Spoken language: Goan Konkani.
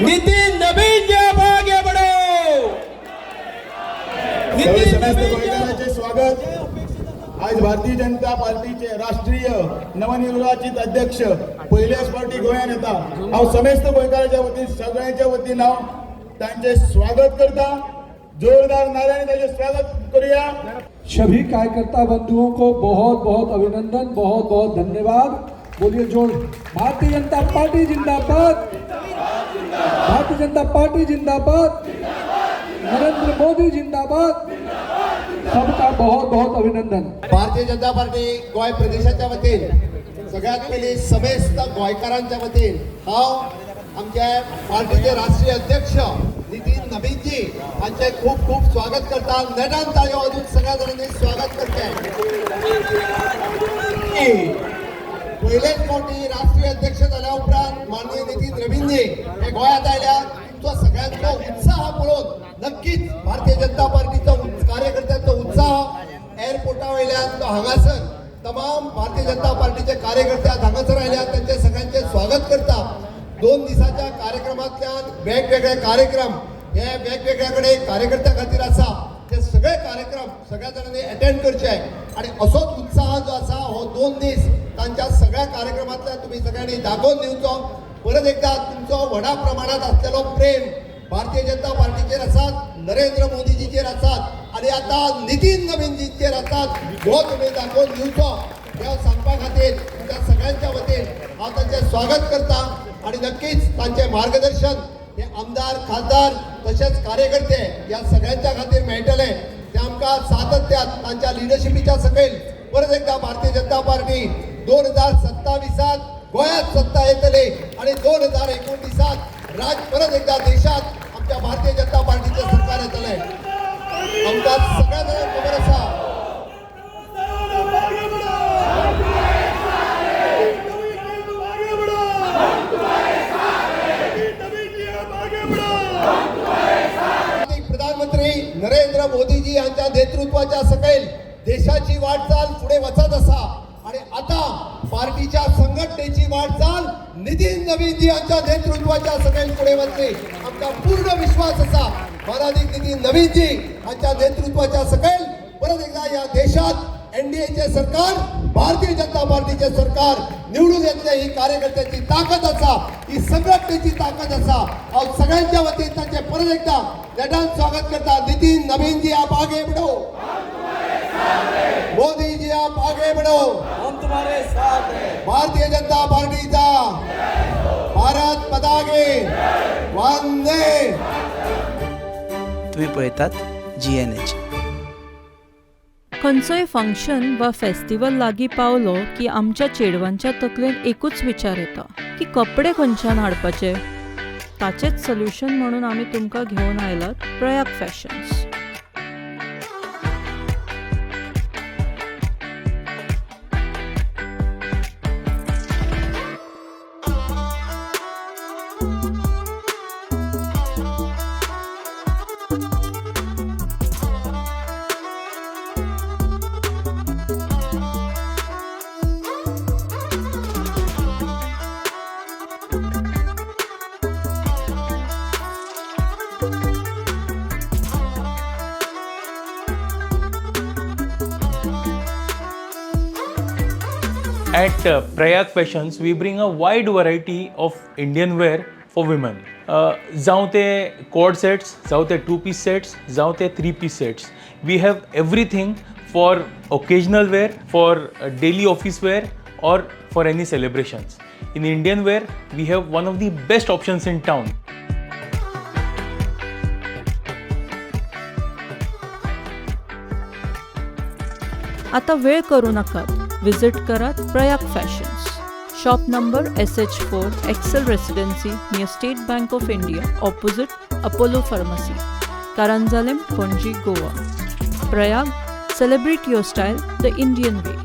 नितीन नवीन जी आप आगे बढ़ो. सगळे नितीन समस्त नवीन जी. गोंयकारांचे स्वागत. आज भारतीय जनता पार्टीचे राष्ट्रीय नवनिर्वाचित अध्यक्ष पहिल्याच फावटी गोंयांत येता. हांव समेस्त गोंयकाराच्या वतीन, सगळ्यांच्या वतीन हांव तांचे स्वागत करता. जोरदार नाऱ्याने तांचे स्वागत करूया. सभी कार्यकर्ता बंधुओं को बहुत बहुत अभिनंदन, बहुत बहुत धन्यवाद. बोलिए जोड़, भारतीय जनता पार्टी जिंदाबाद, भारतीय जनता पार्टी जिंदाबाद, नरेंद्र मोदी जिंदाबाद. सबका बहुत बहुत अभिनंदन. भारतीय जनता पार्टी गोंय प्रदेशाच्या वतीन सगळ्यात पयलीं समेस्त गोंयकारांच्या वतीन हांव आमचे पार्टीचे राष्ट्रीय अध्यक्ष नितीन नबीनजी हांचे खूब खूब स्वागत करता. नेटान ताळयो वाजून सगळ्या जाणांनी स्वागत करचें. पयलेच फावटी राष्ट्रीय अध्यक्ष जाल्या उपरांत माननीय नितीन नबीनजी हे गोंयांत आयल्या. तुमचो सगळ्यांचो उत्साह पळोवन नक्कीच भारतीय जनता पार्टीचो कार्यकर्त्यांचो उत्साह एअरपोर्टा वयल्यान तो हांगासर तमाम भारतीय जनता पार्टीचे कार्यकर्ते आज हांगासर आयल्यात, तांचे सगळ्यांचे स्वागत करता. 2 दिसाच्या कार्यक्रमांतल्यान वेगवेगळे कार्यक्रम हे वेगवेगळ्या कडेन कार्यकर्त्यां खातीर आसा. ते सगळे कार्यक्रम सगळ्या जाणांनी अटेंड करचे आणि असोच उत्साह जो आसा हो 2 दीस तांच्या सगळ्या कार्यक्रमांतल्यान तुमी सगळ्यांनी दाखोवन दिवचो. परत एकदा तुमचो व्हडा प्रमाणात आसलेलो प्रेम भारतीय जनता पार्टीचेर आसात, नरेंद्र मोदीजीचेर आसात आणि आता नितीन नवीनजीचेर आसात, हो तुमी दाखोवन दिवचो हे हांव सांगपा खातीर तुमच्या सगळ्यांच्या वतीन हांव तांचें स्वागत करता. आणि नक्कीच तांचें मार्गदर्शन हे आमदार, खासदार तशेंच कार्यकर्ते ह्या सगळ्यांच्या खातीर मेळटलें. ते आमकां सातत्यात तांच्या लिडरशिपीच्या सकयल परत एकदा भारतीय जनता पार्टी 2027 गोंयांत सत्ता येतली आणि 2029 राज परत एकदा देशात आमच्या भारतीय जनता पार्टीचें सरकार येतलें. आमकां सगळ्या जाणांक खबर आसा, प्रधानमंत्री नरेंद्र मोदीजी यांच्या नेतृत्वाच्या सकयल देशाची वाटचाल पुढे वचत असा आणि आता पार्टीच्या संघटनेची वाटचाल नितीन नवीनजी यांच्या नेतृत्वाच्या सकयल पुढे वचली. आमचा पूर्ण विश्वास असा मानादीक नितीन नवीनजी यांच्या नेतृत्वाच्या सकयल परत एकदा या देशात एनडीएचे सरकार, भारतीय जनता पार्टीचे सरकार निवडून येतले. ही कार्यकर्त्यांची ताकद असा, ही संघटनेची ताकद असा. हांव सगळ्यांच्या वतीन तांचे परत एकदा नेटान स्वागत करता. नितीन नवीनजी आप आगे बढ़ो, मोदी जी आप आगे बढ़ो, हम तुम्हारे साथ हैं. भारतीय जनता पार्टीचा भारत पताके वंदे. तुम्ही पळयतात जीएनएच. खंयचोय फंक्शन वा फेस्टिवल लागीं पावलो की आमच्या चेडवांच्या तकलेन एकूच विचार येता की कपडे खंयच्यान हाडपाचे. ताचेच सोल्युशन म्हणून आमी तुमकां घेवन आयलात Prayag fashions. At Prayag Fashions, we bring a wide variety of Indian wear for women. जावं ते कॉर्ड सेट्स, जावं ते टू पीस सेट्स, जावं ते three piece sets, we have everything for occasional wear, for daily office wear or for any celebrations. In Indian wear, we have one of the best options in town. आता वेळ करू नाकात, विजिट करात Prayag fashions, shop number SH 4, Excel residency, near State Bank of India, opposite Apollo pharmacy, Caranzalem, Panaji, Goa. Prayag, celebrate your style the Indian way.